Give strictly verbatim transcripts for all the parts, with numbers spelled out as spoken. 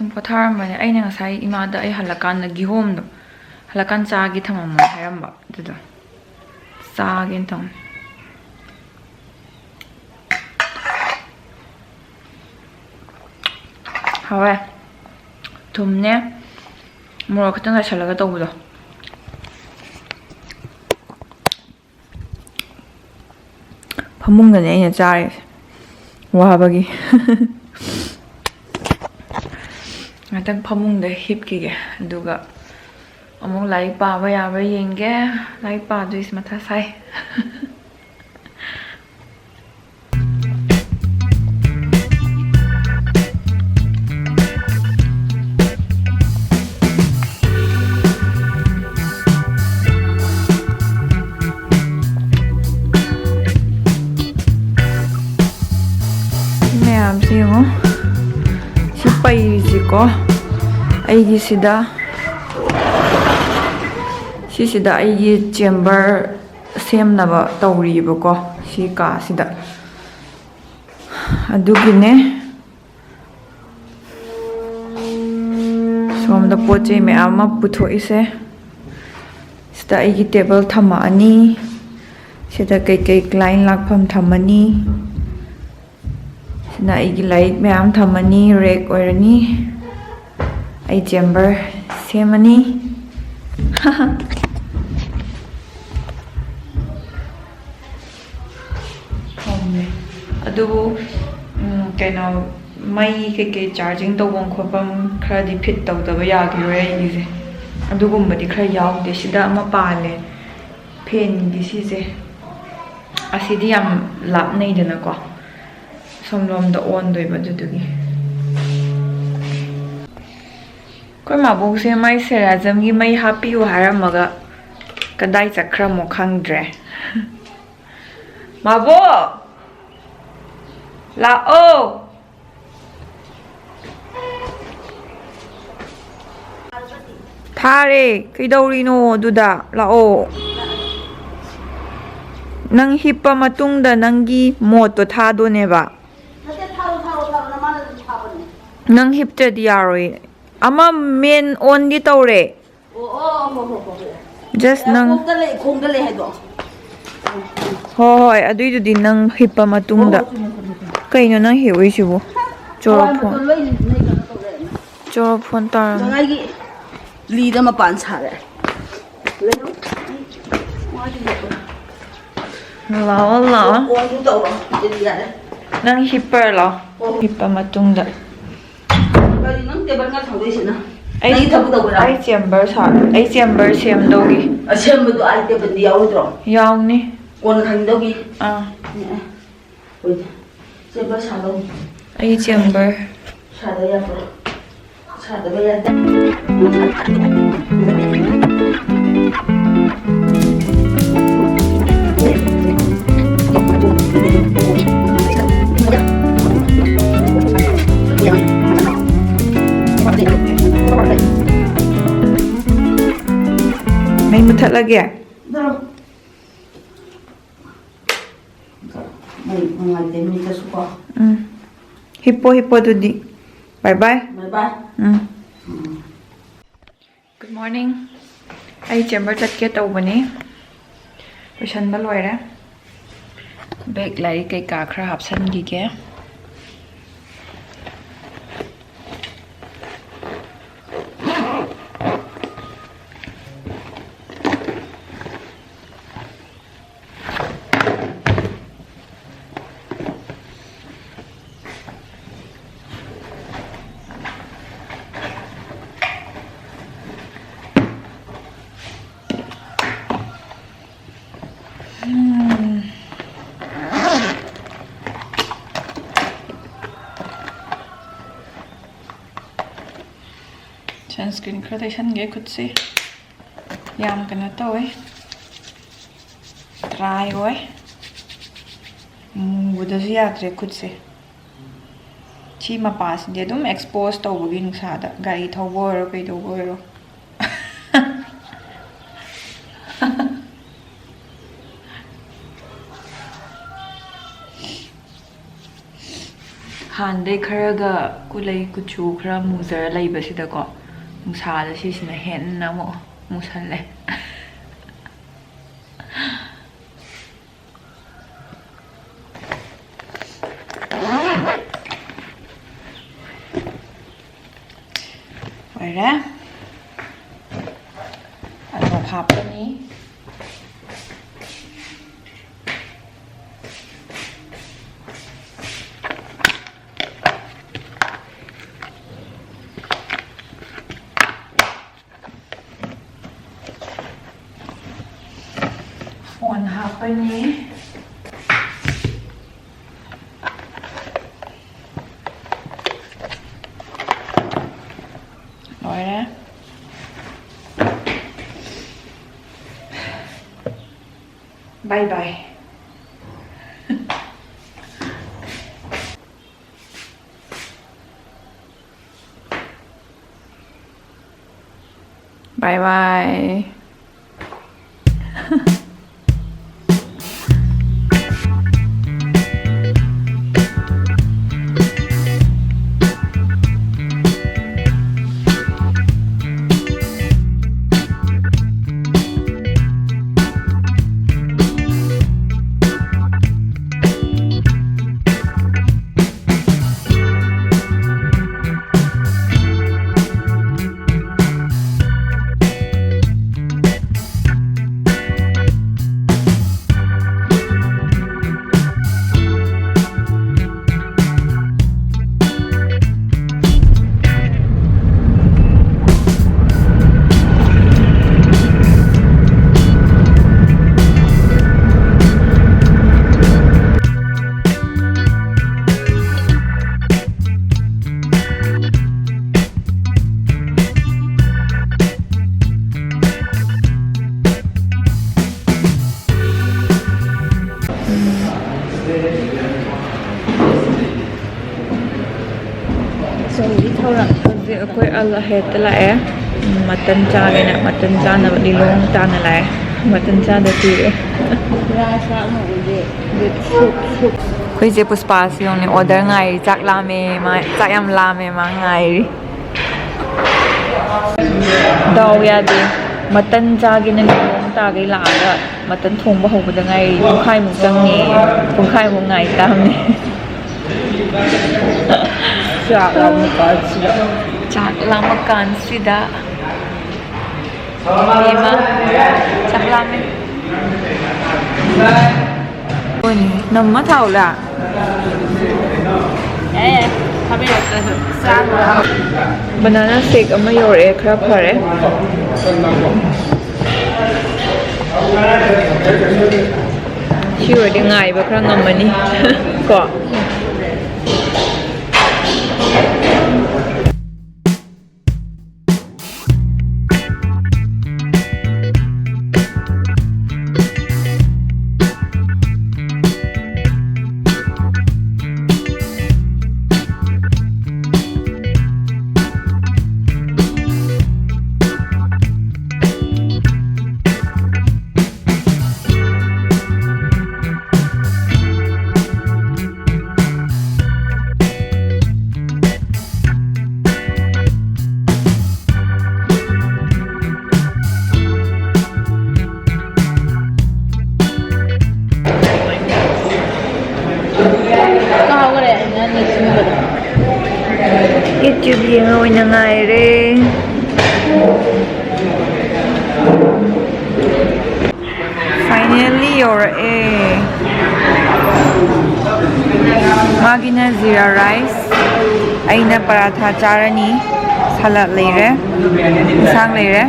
ꯁꯨꯝ ꯄꯣꯊꯥꯔꯝꯕꯅꯦ꯫ ꯑꯩꯅ ꯉꯁꯥꯏ ꯏꯃꯥꯗ ꯑꯩ ꯍꯜꯂꯛꯀꯥꯟꯗ ꯀꯤꯍꯣꯝꯗꯣ ꯍꯜꯂꯛꯀꯥꯟ ꯆꯥꯒꯦ ꯊꯝꯃꯝꯃꯣ ꯍꯥꯏꯔꯝꯕ, ꯑꯗꯨꯗꯣ ꯆꯥꯒꯦꯅ ꯇꯧꯅꯤ꯫ ꯍꯥꯎꯋꯦ꯫ ꯊꯨꯝꯅꯦ, ꯃꯣꯔꯣꯛ ꯈꯤꯇꯪ ꯆꯥꯏꯁꯤꯜꯂꯒ ꯇꯧꯕꯗꯣ꯫ ꯐꯃꯨꯡꯗꯅꯦ ꯑꯩꯅ ꯆꯥꯔꯤꯁꯦ, ꯋꯥꯕꯒꯤ꯫ ꯉꯥꯛꯇꯪ ꯐꯃꯨꯡꯗ ꯍꯤꯞꯈꯤꯒꯦ, ꯑꯗꯨꯒ ꯑꯃꯨꯛ ꯂꯥꯏꯔꯤꯛ ꯄꯥꯕ ꯌꯥꯕ꯭ꯔꯥ ꯌꯦꯡꯒꯦ꯫ ꯂꯥꯏꯔꯤꯛ ꯄꯥꯗꯣꯏꯁꯦ ꯃꯊꯥ ꯁꯥꯏ꯫ ꯁꯤ ꯃꯌꯥꯝꯁꯦ ꯌꯦꯡꯉꯣ꯫ ꯁꯤ ꯄꯩꯔꯤꯁꯤꯀꯣ, ꯑꯩꯒꯤꯁꯤꯗ, ꯁꯤꯁꯤꯗ ꯑꯩꯒꯤ chamber ꯁꯦꯝꯅꯕ ꯇꯧꯔꯤꯕꯀꯣ, ꯁꯤ ꯀꯥꯁꯤꯗ꯫ ꯑꯗꯨꯒꯤꯅꯦ꯫ ꯁꯣꯝꯗ ꯄꯣꯠ ꯆꯩ ꯃꯌꯥꯝ ꯑꯃ ꯄꯨꯊꯣꯛꯏꯁꯦ꯫ ꯁꯤꯗ ꯑꯩꯒꯤ table ꯊꯝꯃꯛꯑꯅꯤ꯫ ꯁꯤꯗ ꯀꯩꯀꯩ client ꯂꯥꯛꯐꯝ ꯊꯝꯃꯅꯤ꯫ ꯁꯤꯅ ꯑꯩꯒꯤ ꯂꯥꯏꯔꯤꯛ ꯃꯌꯥꯝ ꯊꯝꯃꯅꯤ, rack ꯑꯣꯏꯔꯅꯤ꯫ ꯑꯩ chamber ꯁꯦꯝꯃꯅꯤ꯫ ꯊꯝꯃꯦ꯫ ꯑꯗꯨꯕꯨ, ꯎꯝ, ꯀꯩꯅꯣ, ꯃꯩ ꯀꯩꯀꯩ charging ꯇꯧꯐꯝ ꯈꯣꯠꯐꯝ ꯈꯔꯗꯤ fit ꯇꯧꯗꯕ ꯌꯥꯈꯤꯔꯣꯏ ꯑꯩꯒꯤꯁꯦ꯫ ꯑꯗꯨꯒꯨꯝꯕꯗꯤ ꯈꯔ ꯌꯥꯎꯗꯦ꯫ ꯁꯤꯗ ꯑꯃ ꯄꯥꯜꯂꯦ, fanꯒꯤ ꯁꯤꯁꯦ꯫ ꯑꯁꯤꯗꯤ ꯌꯥꯝ ꯂꯥꯞꯅꯩꯗꯅꯀꯣ, ꯁꯣꯝꯂꯣꯝꯗ ꯑꯣꯟꯗꯣꯏꯕ, ꯑꯗꯨꯗꯨꯒꯤ꯫ ꯑꯩꯈꯣꯏ ꯃꯥꯕꯣꯛꯁꯦ ꯃꯥꯏ ꯁꯦꯔꯥꯖꯝꯒꯤ ꯃꯩ ꯍꯥꯞꯄꯤꯌꯨ ꯍꯥꯏꯔꯝꯃꯒ ꯀꯗꯥꯏ ꯆꯠꯈ꯭ꯔꯃꯣ ꯈꯪꯗ꯭ꯔꯦ꯫ ꯃꯥꯕꯣꯛ! ꯂꯥꯛꯑꯣ! ꯊꯥꯔꯦ꯫ ꯀꯩꯗꯧꯔꯤꯅꯣ ꯑꯗꯨꯗ? ꯂꯥꯛꯑꯣ꯫ ꯅꯪ ꯍꯤꯞꯄ ꯃꯇꯨꯡꯗ ꯅꯪꯒꯤ ꯃꯣꯠꯇꯣ ꯊꯥꯗꯣꯅꯦꯕ꯫ ꯅꯠꯇꯦ, ꯊꯥꯔꯣ, ꯊꯥꯔꯣ, ꯊꯥꯔꯣ, ꯅꯃꯥꯅ ꯑꯗꯨꯝ ꯊꯥꯕꯅꯦ꯫ ꯅꯪ ꯍꯤꯞꯇ꯭ꯔꯗꯤ ꯌꯥꯔꯣꯏ꯫ ꯑꯃ ꯃꯦꯟ ꯑꯣꯟꯗꯤ ꯇꯧꯔꯦ꯫ ꯑꯣ, ꯑꯣ, ꯍꯣ, ꯍꯣ, ꯍꯣ, ꯍꯣ꯫ Just ꯅꯪ ꯈꯣꯡꯗ ꯂꯩ, ꯈꯣꯡꯗ ꯂꯩ ꯍꯥꯏꯗꯣ꯫ ꯍꯣꯏ, ꯍꯣꯏ, ꯑꯗꯨꯏꯗꯨꯗꯤ ꯅꯪ ꯍꯤꯞꯄ ꯃꯇꯨꯡꯗ꯫ ꯍꯣ, ꯍꯣ, ꯆꯨꯝꯃꯦ, ꯆꯨꯝꯃꯦ, ꯆꯨꯝꯃꯦ꯫ ꯀꯩꯅꯣ ꯅꯪ ꯍꯦꯛ ꯎꯏꯁꯤꯕꯨ? ꯆꯣꯔ ꯐꯣꯟ꯫ ꯃꯇꯣꯟ ꯂꯣꯏ ꯂꯤꯟꯗꯨꯅ ꯀꯩꯅꯣ ꯇꯧꯔꯦ꯫ ꯆꯣꯔ ꯐꯣꯟ ꯇꯧꯔꯝꯃꯤ꯫ ꯉꯁꯥꯏꯒꯤ ꯂꯤꯗ ꯃꯄꯥꯟ ꯁꯥꯔꯦ꯫ ꯂꯥꯛꯑꯣ, ꯂꯥꯛꯑꯣ꯫ ꯑꯣꯟꯁꯨ ꯇꯧꯔꯣ꯫ ꯑꯗꯨꯗꯤ ꯌꯥꯔꯦ꯫ ꯅꯪ ꯍꯤꯞꯄꯔ ꯂꯥꯛꯑꯣ꯫ ꯍꯣ, ꯍꯣ꯫ ꯍꯤꯞꯄ ꯃꯇꯨꯡꯗ꯫ ꯀꯔꯤ ꯅꯪ ꯇꯦꯕꯜ ꯉꯥ ꯊꯝꯗꯣꯏꯁꯤꯅ? ꯑꯩ, ꯅꯪꯒꯤ ꯊꯕꯛ ꯇꯧꯕꯔꯥ? ꯑꯩ ꯆꯦꯝꯕꯔ ꯁꯥ-, ꯑꯩ ꯆꯦꯝꯕꯔ ꯁꯦꯝꯗꯧꯒꯤ꯫ ꯑꯁꯦꯝꯕꯗꯣ ꯑꯥꯏ ꯇꯦꯕꯜꯗꯤ ꯌꯥꯎꯔꯣꯏꯗ꯭ꯔꯣ? ꯌꯥꯎꯅꯤ꯫ ꯀꯣꯟꯅ ꯊꯝꯗꯧꯒꯤ? ꯑꯥ꯫ ꯑꯦ, ꯑꯦ꯫ ꯍꯣꯏꯅꯦ꯫ ꯆꯦꯝꯕꯔ ꯁꯥꯗꯧꯅꯤ꯫ ꯑꯩ ꯆꯦꯝꯕꯔ꯫ ꯁꯥꯗ ꯌꯥꯕ꯭ꯔꯣ? ꯁꯥꯗꯕ ꯌꯥꯗꯦ꯫ ꯃꯩ ꯃꯨꯊꯠꯂꯒꯦ꯫ ꯅꯣ꯫ ꯃꯩ ꯅꯨꯡꯉꯥꯏꯇꯦ, ꯃꯩ ꯆꯠꯁꯨꯀꯣ꯫ ꯎꯝ꯫ ꯍꯤꯞꯄꯣ, ꯍꯤꯞꯄꯣ ꯑꯗꯨꯗꯤ꯫ Bye bye꯫ Bye bye꯫ ꯎꯝ꯫ ꯎꯝ꯫ Good morning꯫ ꯑꯩ ꯆꯦꯝꯕꯔ ꯆꯠꯀꯦ ꯇꯧꯕꯅꯤ꯫ ꯂꯣꯏꯁꯟꯕ ꯂꯣꯏꯔꯦ꯫ ꯕꯦꯛ ꯂꯥꯏꯔꯤꯛ ꯀꯩꯀꯥ ꯈꯔ ꯍꯥꯞꯆꯟꯈꯤꯒꯦ꯫ Sunscreen ꯈꯔ ꯇꯩꯁꯟꯒꯦ ꯈꯨꯠꯁꯦ꯫ ꯌꯥꯝ ꯀꯩꯅꯣ ꯇꯧꯋꯦ꯫ Dry ꯑꯣꯏ꯫ ꯃꯨꯕꯗꯁꯨ ꯌꯥꯗ꯭ꯔꯦ ꯈꯨꯠꯁꯦ꯫ ꯁꯤ ꯃꯄꯥꯁꯤꯗꯤ ꯑꯗꯨꯝ expose ꯇꯧꯕꯒꯤ ꯅꯨꯡꯁꯥꯗ꯫ ꯒꯥꯔꯤ ꯊꯧꯕ ꯑꯣꯏꯔꯣ, ꯀꯩꯗꯧꯕ ꯑꯣꯏꯔꯣ꯫ ꯍꯥꯟꯅꯗꯩ ꯈꯔꯒ ꯀꯨꯂꯩ ꯀꯨꯆꯨ ꯈꯔ ꯃꯨꯖꯔ ꯂꯩꯕꯁꯤꯗꯀꯣ, ꯅꯨꯡꯁꯥꯗ ꯁꯤꯁꯤꯅ ꯍꯦꯟꯅ ꯑꯃꯨꯛ ꯃꯨꯁꯜꯂꯦ꯫ ꯑꯣꯏꯔꯦ꯫ ꯑꯗꯣ ꯍꯥꯞꯄꯅꯤ꯫ ꯐꯣꯟ ꯍꯥꯞꯄꯅꯤ꯫ ꯂꯣꯏꯔꯦ꯫ ꯕꯥꯏ ꯕꯥꯏ꯫ ꯕꯥꯏ ꯕꯥꯏ꯫ ꯁꯣꯝꯒꯤ ꯊꯧꯔꯝ ꯍꯧꯖꯤꯛ ꯑꯩꯈꯣꯏ ꯑꯜ ꯑꯍꯦꯠꯇ ꯂꯥꯛꯑꯦ꯫ ꯃꯇꯟ ꯆꯥꯒꯦꯅ, ꯃꯇꯟ ꯆꯥꯅꯕ ꯂꯤꯂꯣꯡ ꯇꯥꯅ ꯂꯥꯛꯑꯦ꯫ ꯃꯇꯟ ꯆꯥꯗ ꯀꯨꯏꯔꯦ꯫ ꯔꯥꯏꯁ ꯑꯃ ꯎꯗꯦ꯫ Soup, soup. ꯑꯩꯈꯣꯏꯁꯦ ꯄꯨꯁꯄꯥꯁꯤ ꯌꯦꯡꯉꯨꯅꯦ, ꯑꯣꯔꯗꯔ ꯉꯥꯏꯔꯤ꯫ ꯆꯥꯛ ꯂꯥꯝꯃꯦ ꯃꯥ, ꯆꯥꯛ ꯌꯥꯝ ꯂꯥꯝꯃꯦ ꯃꯥ ꯉꯥꯏꯔꯤ꯫ ꯗꯥꯎ ꯌꯥꯗꯦ꯫ ꯃꯇꯟ ꯆꯥꯒꯦꯅ ꯃꯑꯣꯡ ꯇꯥꯒꯩ ꯂꯥꯛꯑꯒ ꯃꯇꯟ ꯊꯣꯡꯕ ꯍꯧꯕꯗ ꯉꯥꯏꯔꯤ꯫ ꯄꯨꯡꯈꯥꯏꯃꯨꯛ ꯆꯪꯉꯦ꯫ ꯄꯨꯡꯈꯥꯏꯃꯨꯛ ꯉꯥꯏ ꯇꯥꯕꯅꯦ꯫ ꯆꯥꯛ ꯂꯥꯝꯃ ꯀꯥꯟꯁꯤꯗ꯫ ꯆꯥꯛ ꯂꯥꯝꯃ ꯀꯥꯟꯁꯤꯗ꯫ ꯏꯃꯥ, ꯆꯥꯛ ꯂꯥꯝꯃꯦ꯫ ꯍꯣꯏꯅꯦ, ꯅꯝꯃ ꯊꯥꯎꯂꯥ꯫ ꯌꯥꯏ, ꯌꯥꯏ꯫ ꯊꯥꯕꯤꯔꯛꯇ꯭ꯔꯁꯨ ꯆꯥꯅꯕ꯫ ꯕꯅꯥꯅꯥ ꯁꯦꯛ ꯑꯃ ꯌꯧꯔꯛꯑꯦ, ꯈꯔ ꯐꯔꯦ꯫ ꯁꯤ ꯑꯣꯏꯔꯗꯤ ꯉꯥꯏꯕ ꯈꯔ ꯉꯝꯃꯅꯤ꯫ ꯀꯣ꯫ ꯀꯥꯎꯒꯔꯦ ꯑꯩꯅ ꯅꯤꯡꯁꯤꯡꯕꯗꯣ꯫ YouTube ꯌꯦꯡꯉ ꯑꯣꯏꯅ ꯉꯥꯏꯔꯦ꯫ Finally ꯌꯧꯔꯛꯑꯦ꯫ ꯃꯥꯒꯤꯅ ꯖꯤꯔꯥ ꯔꯥꯏꯁ, ꯑꯩꯅ ꯄꯔꯥꯊꯥ ꯆꯥꯔꯅꯤ꯫ ꯁꯂꯥꯗ ꯂꯩꯔꯦ, ꯏꯟꯁꯥꯡ ꯂꯩꯔꯦ꯫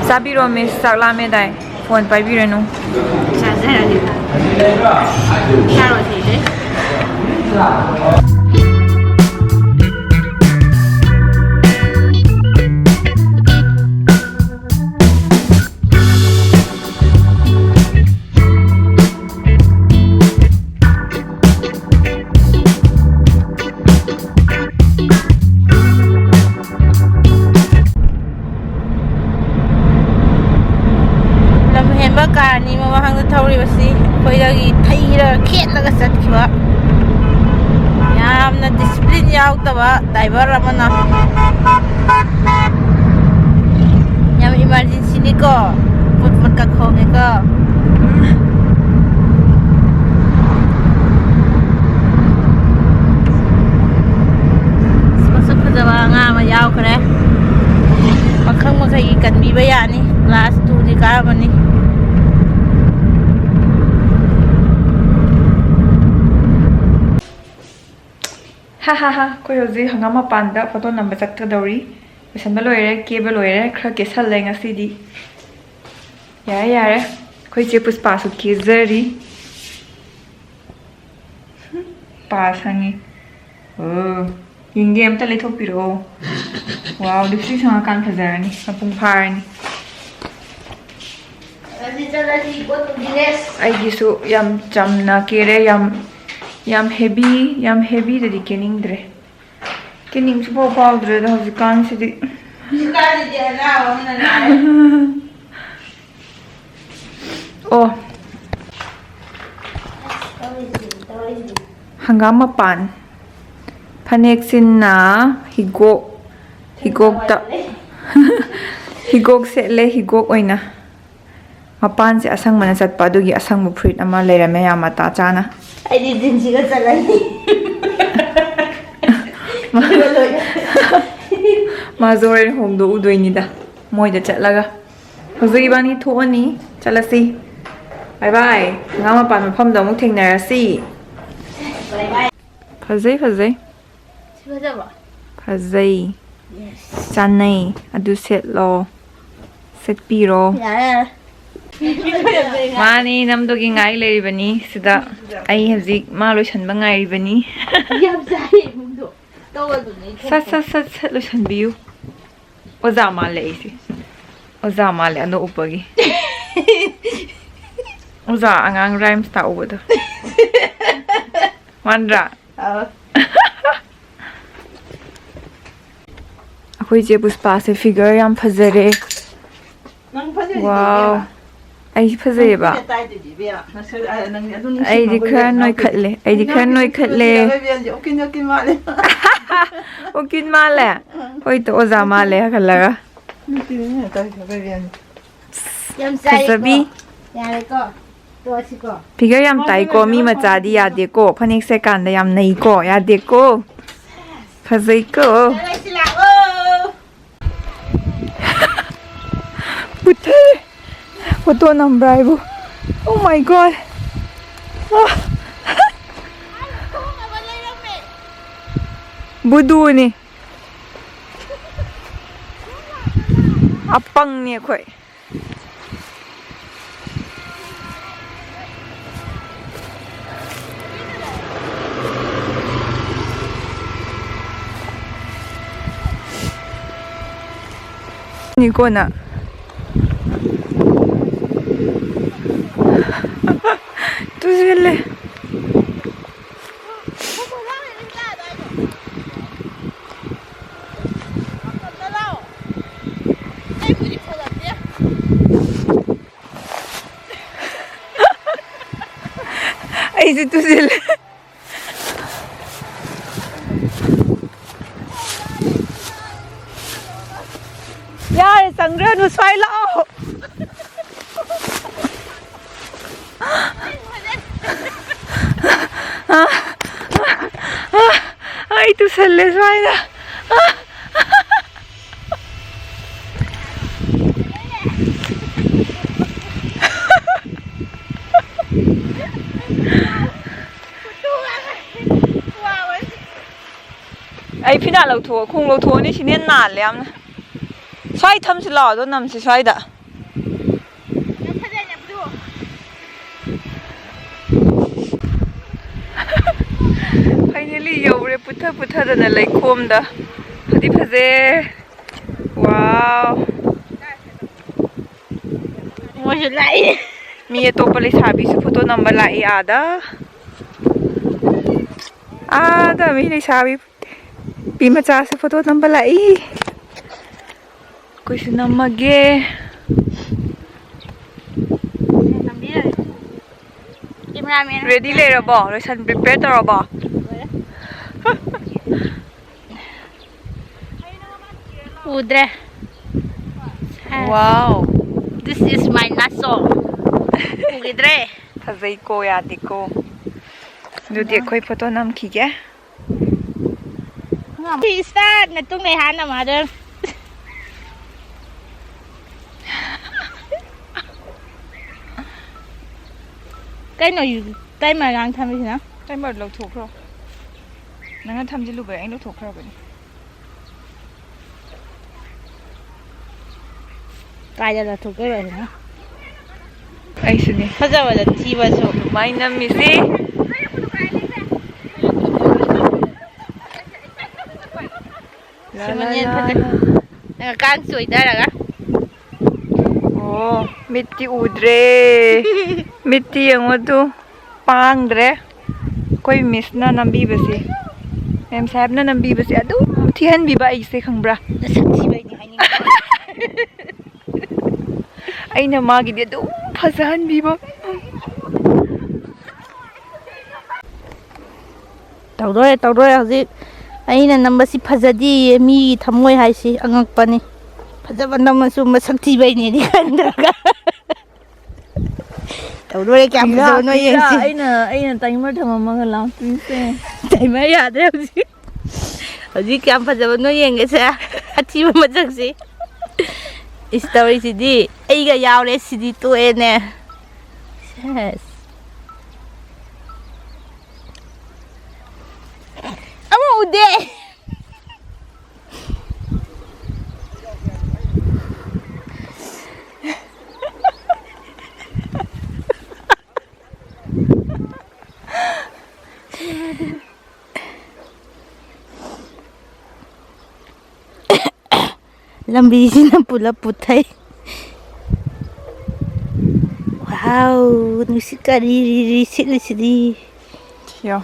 ꯆꯥꯕꯤꯔꯣ ꯃꯤꯁ, ꯆꯥꯛ ꯂꯥꯝꯃꯦꯗꯥꯏ꯫ ꯐꯣꯟ ꯄꯥꯏꯕꯤꯔꯅꯨ꯫ ꯆꯥꯖꯔꯅꯤ꯫ ꯆꯥꯔꯣ ꯁꯤꯁꯦ꯫ ꯂꯝ ꯍꯦꯟꯕ ꯀꯥꯔꯅꯤ ꯃꯃꯥꯡꯗ ꯊꯧꯔꯤꯕꯁꯤ꯫ ꯑꯩꯈꯣꯏꯗꯒꯤ ꯊꯩꯔꯒ ꯈꯦꯠꯂꯒ ꯆꯠꯈꯤꯕ ꯌꯥꯝꯅ ꯗꯤꯁꯤꯄ꯭ꯂꯤꯟ ꯌꯥꯎꯗꯕ ꯗ꯭ꯔꯥꯏꯚꯔ ꯑꯃꯅ꯫ ꯌꯥꯝ ꯏꯃꯥꯔꯖꯦꯟꯁꯤꯅꯤꯀꯣ, ꯄꯨꯠ ꯄꯨꯠꯀ ꯈꯣꯡꯉꯦꯀꯣ꯫ ꯃꯁꯛ ꯐꯖꯕ ꯑꯉꯥꯡ ꯑꯃ ꯌꯥꯎꯈ꯭ꯔꯦ꯫ ꯄꯥꯈꯪ ꯃꯈꯩꯒꯤ ꯀꯟꯕꯤꯕ ꯌꯥꯅꯤ꯫ ꯀ꯭ꯂꯥꯁ ꯇꯨꯗꯤ ꯀꯥꯔꯝꯃꯅꯤ꯫ ꯍꯥ ꯍꯥ ꯍꯥ, ꯑꯩꯈꯣꯏ ꯍꯧꯖꯤꯛ ꯍꯪꯒꯥꯝ ꯃꯄꯥꯟꯗ ꯐꯣꯇꯣ ꯅꯝꯕ ꯆꯠꯀꯗꯧꯔꯤ꯫ ꯂꯣꯏꯁꯟꯕ ꯂꯣꯏꯔꯦ, ꯀꯦꯕ ꯂꯣꯏꯔꯦ, ꯈꯔ ꯀꯦꯁꯜꯂꯦ ꯉꯁꯤꯗꯤ꯫ ꯌꯥꯔꯦ ꯌꯥꯔꯦ, ꯑꯩꯈꯣꯏ ꯆꯦ ꯄꯨꯁꯄꯥꯁꯨ ꯀꯦꯖꯔꯤ꯫ ꯄꯥ ꯁꯪꯉꯤ꯫ ꯑꯣ, ꯌꯦꯡꯒꯦ, ꯑꯝꯇ ꯂꯩꯊꯣꯛꯄꯤꯔꯛꯑꯣ꯫ ꯋꯥꯎ, ꯂꯤꯞꯁꯇꯤꯛ ꯁꯪꯉꯀꯥꯟ ꯐꯖꯔꯅꯤ, ꯃꯄꯨꯡ ꯐꯥꯔꯅꯤ꯫ ꯆꯠꯂꯁꯤ, ꯆꯠꯂꯁꯤ, go to village꯫ ꯑꯩꯒꯤꯁꯨ ꯌꯥꯝ ꯆꯝꯅ ꯀꯦꯔꯦ, ꯌꯥꯝ, ꯌꯥꯝ ꯍꯦꯕꯤ, ꯌꯥꯝ ꯍꯦꯕꯤꯗꯗꯤ ꯀꯦꯅꯤꯡꯗ꯭ꯔꯦ꯫ ꯀꯦꯅꯤꯡꯁꯨ ꯄꯥꯎ ꯐꯥꯎꯗ꯭ꯔꯦꯗ ꯍꯧꯖꯤꯛꯀꯥꯟꯁꯤꯗꯤ꯫ ꯍꯧꯖꯤꯛꯀꯥꯟꯁꯤꯗꯤ ꯑꯅꯥꯕ ꯑꯃꯅ ꯅꯥꯔꯦ꯫ ꯑꯣ꯫ ꯍꯪꯒꯥꯝ ꯃꯄꯥꯟ꯫ ꯐꯅꯦꯛꯁꯤꯅ ꯍꯤꯒꯣꯛ, ꯍꯤꯒꯣꯛꯇ, ꯍꯤꯒꯣꯛ ꯁꯦꯠꯂꯦ, ꯍꯤꯒꯣꯛ ꯑꯣꯏꯅ꯫ ꯃꯄꯥꯟꯁꯦ ꯑꯁꯪꯕꯅ ꯆꯠꯄ, ꯑꯗꯨꯒꯤ ꯑꯁꯪꯕ ꯐꯨꯔꯤꯠ ꯑꯃ ꯂꯩꯔꯝꯃꯦ, ꯌꯥꯝ ꯃꯇꯥ ꯆꯥꯅ꯫ ꯑꯩꯗꯤ ꯖꯤꯟꯁꯤꯒ ꯆꯠꯂꯅꯤ꯫ ꯃꯥꯁꯨ ꯍꯣꯔꯦꯟ ꯍꯣꯡꯗꯣꯛꯎꯗꯣꯏꯅꯤꯗ, ꯃꯣꯏꯗ ꯆꯠꯂꯒ꯫ ꯍꯧꯖꯤꯛ ꯏꯕꯥꯅꯤ ꯊꯣꯛꯑꯅꯤ, ꯆꯠꯂꯁꯤ꯫ ꯕꯥꯏ ꯕꯥꯏ꯫ ꯉꯥ ꯃꯄꯥꯟ ꯃꯐꯝꯗ ꯑꯃꯨꯛ ꯊꯦꯡꯅꯔꯁꯤ꯫ ꯕꯥꯏ ꯕꯥꯏ꯫ ꯐꯖꯩ, ꯐꯖꯩ꯫ ꯁꯤ ꯐꯖꯕ꯭ꯔꯣ? ꯐꯖꯩ꯫ Yes꯫ ꯆꯥꯅꯩ꯫ ꯑꯗꯨ ꯁꯦꯠꯂꯣ꯫ ꯁꯦꯠꯄꯤꯔꯣ꯫ ꯌꯥꯔꯦ, ꯌꯥꯔꯦ꯫ ꯃꯥꯅꯤ, ꯅꯝꯗꯣꯒꯤ ꯉꯥꯏ ꯂꯩꯔꯤꯕꯅꯤ ꯁꯤꯗ꯫ ꯑꯩ ꯍꯧꯖꯤꯛ ꯃꯥ ꯂꯣꯏꯁꯟꯕ ꯉꯥꯏꯔꯤꯕꯅꯤ꯫ ꯌꯥꯝ ꯆꯥꯏꯌꯦ ꯏꯃꯨꯡꯗꯣ꯫ ꯇꯧ ꯑꯗꯨꯅꯦ ꯑꯩ ꯁꯠ, ꯊꯣꯛꯄ꯫ ꯁꯠ, ꯁꯠ, ꯁꯠ ꯂꯣꯏꯁꯟꯕꯤꯌꯨ꯫ ꯑꯣꯖꯥ ꯃꯥꯜꯂꯦ ꯑꯩꯁꯦ꯫ ꯑꯣꯖꯥ ꯃꯥꯜꯂꯦ ꯑꯅꯣꯛ ꯎꯞꯄꯒꯤ꯫ ꯑꯣꯖꯥ ꯑꯉꯥꯡ rhymes ꯇꯥꯛꯎꯕꯗꯣ꯫ ꯃꯥꯟꯗ꯭ꯔꯥ? ꯑꯥ꯫ ꯑꯩꯈꯣꯏ ꯆꯦ ꯄꯨꯁꯄꯥꯁꯦ figure ꯌꯥꯝ ꯐꯖꯔꯦ꯫ ꯅꯪ ꯐꯖꯔꯤꯗꯨꯗꯤ ꯋꯥꯎ꯫ ꯏꯕꯦꯝꯃ꯫ ꯑꯩꯁꯤ ꯐꯖꯩꯌꯦꯕ? ꯅꯪ ꯀꯨꯏꯅ ꯇꯥꯏꯗꯨꯗꯤ ꯏꯕꯦꯝꯃ꯫ ꯅꯁꯛ, ꯑ, ꯅꯪꯗꯤ ꯑꯗꯨ ꯅꯨꯡꯁꯤꯕ ꯑꯩꯗꯤ ꯈꯔ ꯃꯒꯨꯟ ꯅꯣꯏꯈꯠꯂꯦ, ꯑꯩꯗꯤ ꯈꯔ ꯅꯪꯒꯤ ꯅꯣꯏꯈꯠꯂꯦ꯫ ꯐꯤꯒꯔꯁꯤꯒ ꯏꯕꯦꯝꯃꯗꯤ ꯎꯀꯤꯜ, ꯎꯀꯤꯜ ꯃꯥꯜꯂꯦ꯫ ꯎꯀꯤꯜ ꯃꯥꯜꯂꯦ? ꯎꯝ꯫ ꯍꯣꯏ, ꯑꯣꯖꯥ ꯃꯥꯜꯂꯦ ꯈꯜꯂꯒ꯫ ꯅꯨꯡꯇꯤꯅꯦ ꯇꯧꯔꯤꯁꯦ ꯏꯕꯦꯝꯃ꯫ ꯌꯥꯝ ꯆꯥꯏꯀꯣ꯫ ꯐꯖꯕꯤ꯫ ꯌꯥꯔꯦꯀꯣ꯫ ꯇꯣꯛꯑꯁꯤꯀꯣ꯫ ꯐꯤꯒꯔ ꯌꯥꯝ ꯇꯥꯏꯀꯣ, ꯃꯤ ꯃꯆꯥꯗꯤ ꯌꯥꯗꯦꯀꯣ, ꯐꯅꯦꯛ ꯁꯦꯠꯀꯥꯟꯗ ꯌꯥꯝ ꯅꯩꯀꯣ, ꯌꯥꯗꯦꯀꯣ꯫ ꯐꯖꯩꯀꯣ꯫ ꯆꯠꯂꯁꯤ ꯂꯥꯛꯑꯣ꯫ ꯄꯨꯊꯔꯦ꯫ ꯐꯣꯇꯣ ꯅꯝꯕ꯭ꯔꯥ ꯍꯥꯏꯕꯨ? Oh my God. ꯑꯥ꯫ ꯕꯨꯗꯨꯅꯤ꯫ ꯑꯄꯪꯅꯤ ꯑꯩꯈꯣꯏ꯫ ꯅꯤꯀꯣꯅ ꯇꯨꯁꯤꯜꯂꯦ꯫ ꯑꯩꯁꯨ ꯇꯨꯁꯤꯜꯂꯦ꯫ ꯌꯥꯔꯦ, ꯆꯪꯈ꯭ꯔꯅꯨ, ꯁ꯭ꯋꯥꯏ ꯂꯥꯛꯑꯣ꯫ ꯑꯩ ꯇꯨꯁꯜꯂꯦ ꯁ꯭ꯋꯥꯏꯗ꯫ ꯑꯩ ꯐꯤꯗꯥ ꯂꯧꯊꯣꯛꯑꯣ, ꯈꯣꯡ ꯂꯧꯊꯣꯛꯑꯅꯤ, ꯁꯤꯅ ꯍꯦꯟꯅ ꯅꯥꯜꯂꯦ ꯌꯥꯝꯅ꯫ ꯁ꯭ꯋꯥꯏ ꯊꯝꯁꯤ ꯂꯥꯛꯑꯣ, ꯑꯗꯣ ꯅꯝꯁꯤ ꯁ꯭ꯋꯥꯏꯗ꯫ Finally ꯌꯧꯔꯦ, ꯄꯨꯊ ꯄꯨꯊꯗꯅ ꯂꯩꯈꯣꯝꯗ꯫ ꯐꯗꯤ ꯐꯖꯩ꯫ Wow꯫ ꯃꯣꯏꯁꯨ ꯂꯥꯛꯏ꯫ ꯃꯤ ꯑꯇꯣꯞꯄ ꯂꯩꯁꯥꯕꯤꯁꯨ ꯐꯣꯇꯣ ꯅꯝꯕ ꯂꯥꯛꯏ ꯑꯥꯗ꯫ ꯑꯥꯗ ꯃꯤ ꯂꯩꯁꯥꯕꯤ ꯅꯨꯄꯤ ꯃꯆꯥꯁꯨ ꯐꯣꯇꯣ ꯅꯝꯕ ꯂꯥꯛꯏ꯫ ꯑꯩꯈꯣꯏꯁꯨ ꯅꯝꯃꯒꯦ꯫ Ready ꯂꯩꯔꯕꯣ? ꯂꯣꯏꯁꯟ prepare ꯇꯧꯔꯕꯣ? ꯎꯗ꯭ꯔꯦ꯫ Wow. This is my nut song. ꯎꯈꯤꯗ꯭ꯔꯦ꯫ ꯐꯖꯩꯀꯣ, ꯌꯥꯗꯦꯀꯣ꯫ ꯑꯗꯨꯗꯤ ꯑꯩꯈꯣꯏ photo ꯅꯝꯈꯤꯒꯦ꯫ ꯁꯤ start ꯅꯇꯨꯡ ꯂꯩ ꯍꯥꯟꯅ ꯃꯥꯗꯣ꯫ ꯀꯩꯅꯣ timer ꯒ ꯊꯝꯃꯤꯁꯤꯅ? Timer ꯂꯧꯊꯣꯛꯈ꯭ꯔꯣ꯫ ꯅꯪꯅ ꯊꯝꯖꯤꯜꯂꯨꯕꯩ ꯑꯩꯅ ꯂꯧꯊꯣꯛꯈ꯭ꯔꯕꯅꯤ꯫ ꯀꯥꯏꯗ ꯂꯧꯊꯣꯛꯇꯣꯏꯕ ꯑꯩꯅ? ꯑꯩꯁꯨꯅꯦ꯫ ꯐꯖꯕꯗ ꯊꯤꯕꯁꯨ꯫ ꯑꯗꯨꯃꯥꯏꯅ ꯅꯝꯃꯤꯁꯤ꯫ ꯁꯤꯃꯅ ꯍꯦꯟꯅ ꯐꯖꯩ꯫ ꯅꯪ ꯀꯥꯡ ꯆꯣꯏꯊꯔꯒ꯫ ꯑꯣ, ꯃꯤꯠꯇꯤ ꯎꯗ꯭ꯔꯦ꯫ ꯃꯤꯠꯇꯤ ꯌꯦꯡꯉꯣ ꯑꯗꯨ꯫ ꯄꯥꯡꯗ꯭ꯔꯦ꯫ ꯑꯩꯈꯣꯏ ꯃꯤꯁꯅ ꯅꯝꯕꯤꯕꯁꯦ, ꯃꯦꯝ ꯁꯥꯍꯦꯕꯅ ꯅꯝꯕꯤꯕꯁꯦ ꯑꯗꯨꯝ ꯊꯤꯍꯟꯕꯤꯕ ꯑꯩꯁꯦ, ꯈꯪꯕ꯭ꯔꯥ? ꯅꯁꯛ ꯊꯤꯕꯩꯅꯤ ꯍꯥꯏꯅꯤꯡꯕ꯫ ꯑꯩꯅ ꯃꯥꯒꯤꯗꯤ ꯑꯗꯨꯝ ꯐꯖꯍꯟꯕꯤꯕ꯫ ꯇꯧꯗꯣꯔꯦ, ꯇꯧꯗꯣꯔꯦ꯫ ꯍꯧꯖꯤꯛ ꯑꯩꯅ ꯅꯝꯕꯁꯤ ꯐꯖꯗꯦꯌꯦ, ꯃꯤꯒꯤ ꯊꯃꯣꯏ ꯍꯥꯏꯁꯤ ꯑꯉꯛꯄꯅꯤ꯫ ꯐꯖꯕ ꯅꯝꯃꯁꯨ ꯃꯁꯛ ꯊꯤꯕꯩꯅꯦꯗꯤ ꯈꯟꯗ꯭ꯔꯒ꯫ ꯇꯧꯗꯣꯔꯦ, ꯀꯌꯥꯝ ꯐꯖꯕꯅꯣ ꯌꯦꯡꯁꯤ꯫ ꯑꯩꯅ, ꯑꯩꯅ timer ꯊꯝꯃꯝꯃꯒ ꯂꯥꯎ, please ꯁꯦ꯫ Timer ꯌꯥꯗ꯭ꯔꯦ ꯍꯧꯖꯤꯛ꯫ ꯍꯧꯖꯤꯛ ꯀꯌꯥꯝ ꯐꯖꯕꯅꯣ ꯌꯦꯡꯒꯦꯁꯦ꯫ ꯑꯊꯤꯕ ꯃꯁꯛꯁꯤ꯫ ꯏꯁ, ꯇꯧꯔꯤꯁꯤꯗꯤ ꯑꯩꯒ ꯌꯥꯎꯔꯦ, ꯁꯤꯗꯤ ꯇꯣꯛꯑꯦꯅꯦ꯫ ꯁꯦꯁ꯫ ꯑꯃ ꯎꯗꯦ꯫ ꯂꯝꯕꯤꯁꯤꯅ ꯄꯨꯂꯞ ꯄꯨꯊꯩ꯫ Wow, ꯅꯨꯡꯁꯤꯠ ꯀꯔꯤ ꯔꯤ ꯔꯤ ꯁꯤꯠꯂꯤꯁꯤꯗꯤ꯫ ꯌꯣ꯫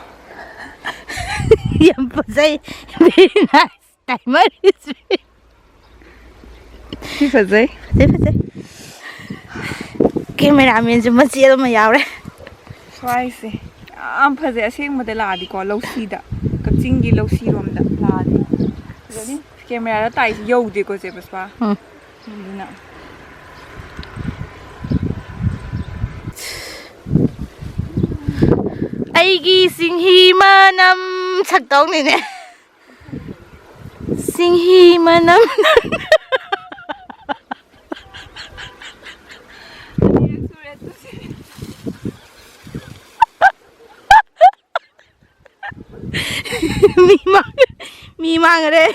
ꯌꯥꯝ ꯐꯖꯩ꯫ Very nice. Timer is ready. ꯁꯤ ꯐꯖꯩ꯫ ꯐꯖꯩ, ꯐꯖꯩ꯫ Cameraman ꯁꯨ ꯃꯆꯦꯠ ꯑꯃ ꯌꯥꯎꯔꯦ꯫ ꯁ꯭ꯋꯥꯏꯁꯦ ꯌꯥꯝ ꯐꯖꯩ ꯑꯁꯦꯡꯕꯗ ꯂꯥꯛꯑꯗꯤꯀꯣ, ꯂꯧꯁꯤꯗ, ꯀꯛꯆꯤꯡꯒꯤ ꯂꯧꯁꯤꯔꯣꯝꯗ ꯂꯥꯛꯑꯗꯤ꯫ ꯐꯖꯅꯤ꯫ ꯀꯦꯃꯦꯔꯥꯗ ꯇꯥꯏꯁꯤ ꯌꯧꯗꯦꯀꯣ, ꯆꯦ ꯄꯨꯁꯄꯥ? ꯎꯝ꯫ ꯑꯗꯨꯅ꯫ ꯑꯩꯒꯤ ꯆꯤꯡꯍꯤ ꯃꯅꯝ ꯁꯛꯇꯧꯅꯤꯅꯦ꯫ ꯆꯤꯡꯍꯤ ꯃꯅꯝ꯫ ꯃꯤ ꯃꯥꯡ-, ꯃꯤ ꯃꯥꯡꯈ꯭ꯔꯦ꯫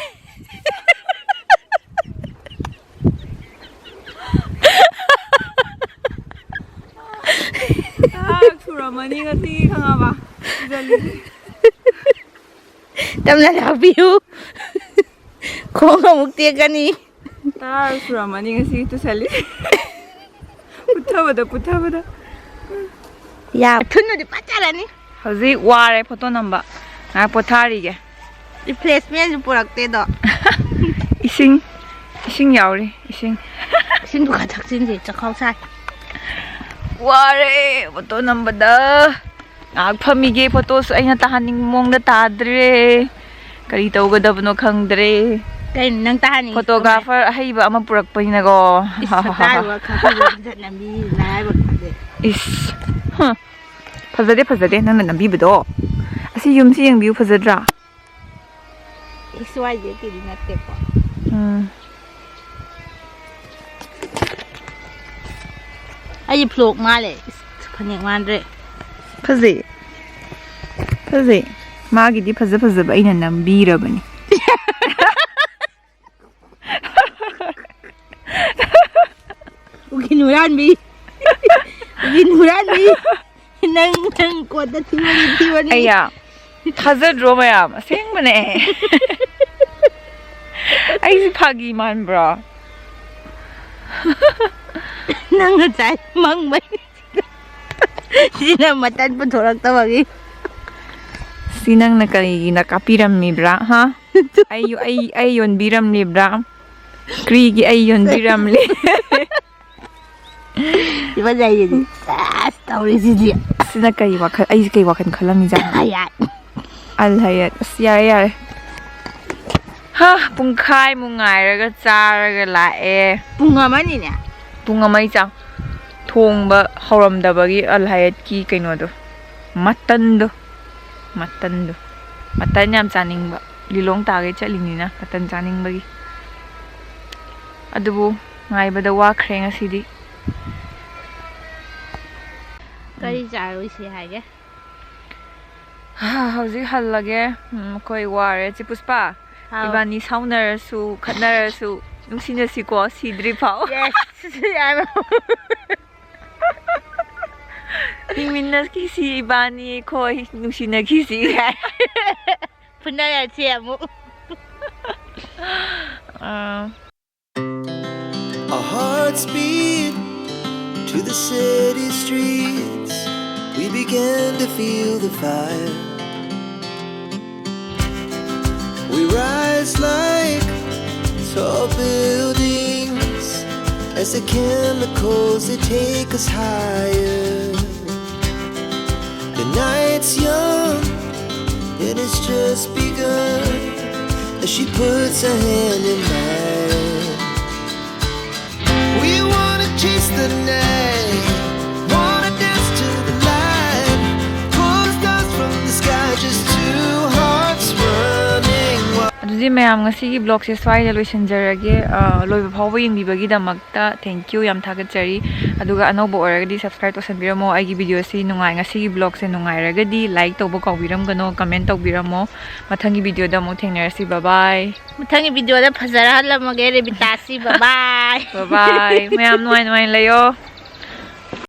ꯇꯔꯥꯔꯛ ꯁꯨꯔꯝꯃꯅꯤ ꯉꯁꯤꯒꯤ, ꯈꯪꯉꯕ? ꯁꯤꯖꯜꯂꯤꯁꯦ꯫ ꯇꯞꯅ ꯂꯥꯛꯄꯤꯌꯨ꯫ ꯈꯣꯡ ꯑꯃꯨꯛ ꯇꯦꯛꯀꯅꯤ꯫ ꯇꯔꯥꯔꯛ ꯁꯨꯔꯝꯃꯅꯤ ꯉꯁꯤꯒꯤ ꯇꯨꯁꯜꯂꯤꯁꯦ꯫ ꯄꯨꯊꯕꯗ, ꯄꯨꯊꯕꯗ꯫ ꯌꯥ, ꯊꯨꯅꯗꯤ ꯐꯖꯔꯅꯤ꯫ ꯍꯧꯖꯤꯛ ꯋꯥꯔꯦ ꯐꯣꯇꯣ ꯅꯝꯕ꯫ ꯉꯥꯏꯍꯥꯛ ꯄꯣꯊꯥꯔꯤꯒꯦ꯫ ꯔꯤꯐ꯭ꯔꯦꯁꯃꯦꯟꯁꯨ ꯄꯨꯔꯛꯇꯦꯗꯣ꯫ ꯏꯁꯤꯡ, ꯏꯁꯤꯡ ꯌꯥꯎꯔꯤ, ꯏꯁꯤꯡ꯫ ꯏꯁꯤꯡꯗꯨ ꯈꯔ ꯊꯛꯆꯤꯟꯁꯦ, ꯆꯥꯛꯈꯥꯎ ꯁꯥꯏ꯫ ꯋꯥꯔꯦ ꯐꯣꯇꯣ ꯅꯝꯕꯗ꯫ ꯉꯥꯏꯍꯥꯛ ꯐꯝꯃꯤꯒꯦ, ꯐꯣꯇꯣꯁꯨ ꯑꯩꯅ ꯇꯥꯍꯟꯅꯤꯡꯕ ꯃꯑꯣꯡꯗ ꯇꯥꯗ꯭ꯔꯦ꯫ ꯀꯔꯤ ꯇꯧꯒꯗꯕꯅꯣ ꯈꯪꯗ꯭ꯔꯦ꯫ ꯀꯩꯅꯣ ꯅꯪ ꯇꯥꯍꯟꯅꯤꯡꯉꯤ? ꯐꯣꯇꯣꯒ꯭ꯔꯥꯐꯔ ꯑꯍꯩꯕ ꯑꯃ ꯄꯨꯔꯛꯄꯅꯤꯅꯀꯣ꯫ ꯏꯁ, ꯁꯛꯇꯥꯗꯨꯒ ꯈꯪꯍꯩꯗꯕ ꯐꯖꯅ ꯅꯝꯕꯤꯔꯤꯅꯦ ꯍꯥꯏꯕ ꯈꯪꯗꯦ꯫ ꯏꯁ, ꯍꯨꯝ꯫ ꯐꯖꯗꯦ, ꯐꯖꯗꯦ ꯅꯪꯅ ꯅꯝꯕꯤꯕꯗꯣ꯫ ꯑꯁꯤ ꯌꯨꯝꯁꯤ ꯌꯦꯡꯕꯤꯌꯨ, ꯐꯖꯗ꯭ꯔꯥ? ꯑꯦꯛꯁ ꯋꯥꯏ ꯖꯦꯠꯀꯤꯗꯤ ꯅꯠꯇꯦꯀꯣ꯫ ꯎꯝ꯫ ꯑꯩ ꯐ꯭ꯂꯣꯛ ꯃꯥꯜꯂꯦ꯫ ꯏꯁ, ꯐꯅꯦꯛ ꯃꯥꯟꯗ꯭ꯔꯦ꯫ ꯐꯖꯩ꯫ ꯐꯖꯩ꯫ ꯃꯥꯒꯤꯗꯤ ꯐꯖ ꯐꯖꯕ ꯑꯩꯅ ꯅꯝꯕꯤꯔꯕꯅꯤ꯫ ꯎꯀꯤꯜ ꯍꯨꯔꯥꯟꯕꯤ꯫ ꯎꯀꯤꯜ ꯍꯨꯔꯥꯟꯕꯤ꯫ ꯅꯪ, ꯅꯪ ꯀꯣꯠꯇ ꯊꯤꯕꯅꯤ, ꯊꯤꯕꯅꯤ꯫ ꯑꯩꯌꯥ, ꯊꯥꯖꯗ꯭ꯔꯣ ꯃꯌꯥꯝ? ꯑꯁꯦꯡꯕꯅꯦ꯫ ꯑꯩꯁꯦ ꯐꯥꯒꯤ ꯃꯥꯟꯕ꯭ꯔꯣ? ꯅꯪ ꯉꯁꯥꯏ ꯃꯪꯕꯅꯤ꯫ ꯁꯤꯅ ꯃꯇꯟ ꯄꯨꯊꯣꯔꯛꯇꯕꯒꯤ꯫ ꯁꯤ ꯅꯪꯅ ꯀꯔꯤꯒꯤꯅ ꯀꯥꯞꯄꯤꯔꯝꯃꯤꯕ꯭ꯔꯥ, ꯍꯥ? ꯑꯩ, ꯑꯩ, ꯑꯩ ꯌꯣꯟꯕꯤꯔꯝꯂꯤꯕ꯭ꯔꯥ? ꯀ꯭ꯔꯤꯒꯤ ꯑꯩ ꯌꯣꯟꯕꯤꯔꯝꯂꯤ? ꯏꯕꯖꯥꯏꯒꯤꯗꯤ ꯑꯁ ꯇꯧꯔꯤꯁꯤꯗꯤ꯫ ꯑꯁ, ꯑꯗꯨꯅ ꯀꯩ ꯋꯥꯈꯜ, ꯑꯩꯁꯦ ꯀꯩ ꯋꯥꯈꯜ ꯈꯜꯂꯝꯃꯤꯖꯥꯠꯅꯣ? ꯑꯜ ꯍꯌꯥꯠ꯫ ꯍꯥ, ꯄꯨꯡꯈꯥꯏꯃꯨꯛ ꯉꯥꯏꯔꯒ ꯆꯥꯔꯒ ꯂꯥꯛꯑꯦ꯫ ꯄꯨꯡ ꯑꯃꯅꯤꯅꯦ꯫ ꯄꯨꯡ ꯑꯃꯒꯤ ꯆꯥꯡ꯫ ꯊꯣꯡꯕ ꯍꯧꯔꯝꯗꯕꯒꯤ ꯑꯜ ꯍꯌꯥꯠꯀꯤ ꯀꯩꯅꯣꯗꯣ, ꯃꯇꯟꯗꯣ, ꯃꯇꯟꯗꯣ, ꯃꯇꯟ ꯌꯥꯝ ꯆꯥꯅꯤꯡꯕ꯫ ꯂꯤꯂꯣꯡ ꯇꯥꯒꯩ ꯆꯠꯂꯤꯅꯤꯅ ꯃꯇꯟ ꯆꯥꯅꯤꯡꯕꯒꯤ꯫ ꯑꯗꯨꯕꯨ ꯉꯥꯏꯕꯗ ꯋꯥꯈ꯭ꯔꯦ ꯉꯁꯤꯗꯤ꯫ ꯀꯔꯤ ꯆꯥꯔꯨꯁꯤ ꯍꯥꯏꯒꯦ? ꯍꯥ, ꯍꯧꯖꯤꯛ ꯍꯜꯂꯒꯦ꯫ ꯎꯝ, ꯑꯩꯈꯣꯏ ꯋꯥꯔꯦ꯫ ꯆꯦ ꯄꯨꯁꯄꯥ, ꯍꯥꯎ꯫ ꯏꯕꯥꯅꯤ ꯁꯥꯎꯅꯔꯁꯨ, ꯈꯠꯅꯔꯁꯨ, ꯅꯨꯡꯁꯤꯅꯁꯤꯀꯣ, ꯁꯤꯗ꯭ꯔꯤ ꯐꯥꯎ꯫ Yes, ꯌꯥꯔꯣ꯫ ꯍꯤꯡꯃꯤꯟꯅꯈꯤꯁꯤ ꯏꯕꯥꯅꯤ, ꯑꯩꯈꯣꯏ ꯅꯨꯡꯁꯤꯅꯈꯤꯁꯤ꯫ ꯐꯨꯅꯔꯁꯤ ꯑꯃꯨꯛ꯫ ꯑꯥ꯫ Our hearts beat to the city streets. We began to feel the fire. We rise like tall buildings as the chemicals, they take us higher. The night's young and it's just begun as she puts her hand in mine. We wanna chase the night, wanna dance to the light, pull the stars from the sky, just two hearts running wild. ꯑꯗꯨꯗꯤ ꯃꯌꯥꯝ, ꯉꯁꯤꯒꯤ vlogꯁꯦ ꯁ꯭ꯋꯥꯏꯗ ꯂꯣꯏꯁꯤꯟꯖꯔꯒꯦ꯫ ꯑ, ꯂꯣꯏꯕ ꯐꯥꯎꯕ ꯌꯦꯡꯕꯤꯕꯒꯤꯗꯃꯛꯇ thank you, ꯌꯥꯝ ꯊꯥꯒꯠꯆꯔꯤ꯫ ꯑꯗꯨꯒ ꯑꯅꯧꯕ ꯑꯣꯏꯔꯒꯗꯤ subscribe ꯇꯧꯁꯟꯕꯤꯔꯝꯃꯣ꯫ ꯑꯩꯒꯤ videoꯁꯤ ꯅꯨꯡꯉꯥꯏ, ꯉꯁꯤꯒꯤ vlogꯁꯦ ꯅꯨꯡꯉꯥꯏꯔꯒꯗꯤ like ꯇꯧꯕ ꯀꯥꯎꯕꯤꯔꯝꯒꯅꯣ, comment ꯇꯧꯕꯤꯔꯝꯃꯣ꯫ ꯃꯊꯪꯒꯤ videoꯗ ꯑꯃꯨꯛ ꯊꯦꯡꯅꯔꯁꯤ꯫ Bye bye꯫ ꯃꯊꯪꯒꯤ videoꯗ ꯐꯖꯔꯍꯜꯂꯝꯃꯒꯦ ꯔꯦꯕꯤꯇꯥꯁꯤ꯫ Bye bye꯫ Bye bye꯫ ꯃꯌꯥꯝ ꯅꯨꯡꯉꯥꯏ ꯅꯨꯡꯉꯥꯏꯅ ꯂꯩꯌꯣ꯫